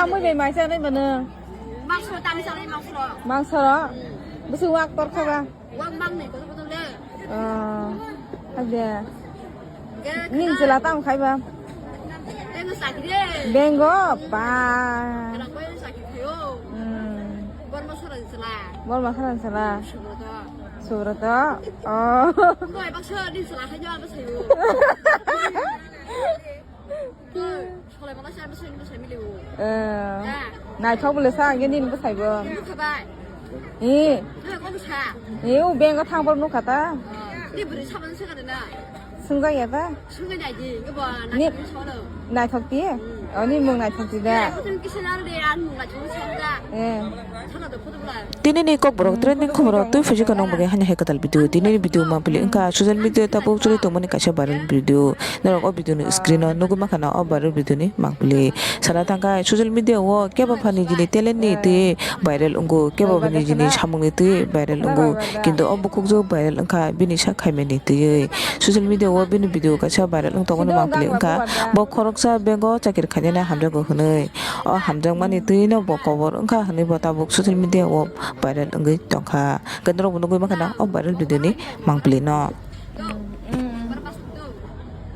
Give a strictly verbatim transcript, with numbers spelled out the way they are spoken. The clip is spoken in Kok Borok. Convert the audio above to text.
Moi bai mai chanai mano. Mangso tang chanai mangso. Mangso ro? Bisi wak tor kha ba? Wak mang nai kotor kotor le. Oh, hade. Ning chela tam khai ba? Bengo sakire. Bengo, ba. Rang bai sakire yo. Hmm. Borma sara chela. Borma sara chela. Subrata. Subrata. Oh. Bai baksa din chela khai yo ba sayo. Solai mala sai, sai, sai mili o. Eh, naithok bole sa, ang nini bwsai bo. Nukha bai. Eh. Nukha kok sa. Eh, o bengo thang bor nukha ta. Ni bwrwi saban se kada na. Swngjak ya ta? Swngjak nai di, ke bo. Ni naithok ti? Oh, ni mung naithok ti da. Kisa nang de, ang mung naithok sa da. Eh. Sana do photo bla. Tini ni Kokborok trending khoboro twi phai jikha nong bagwi haino hai kwtal video. Tini ni video mangpili wngkha social media tabuk choli tongmani kaisa viral video. Norok o video ni screen o nugwi mankha na o viral video ni mangpili. Sana thangkha social media o kebo phani jini talent ni twi viral wngo, kebo bini jini samung ni twi viral wngo. Kintu o bukhukjwk viral wngkha bini sak khaimani twi. Social media o bini video kaisa viral wng tongmani mangpili wngkha bo khoroksa bank o chakiri khainani hamjago hwnwi. O hamjakmani twi no bo kobor wngkha hwnwi bo tabuk social media o viral wngwi tongkha. Khe norok bo nugwi mankha na o viral video ni mangpili no.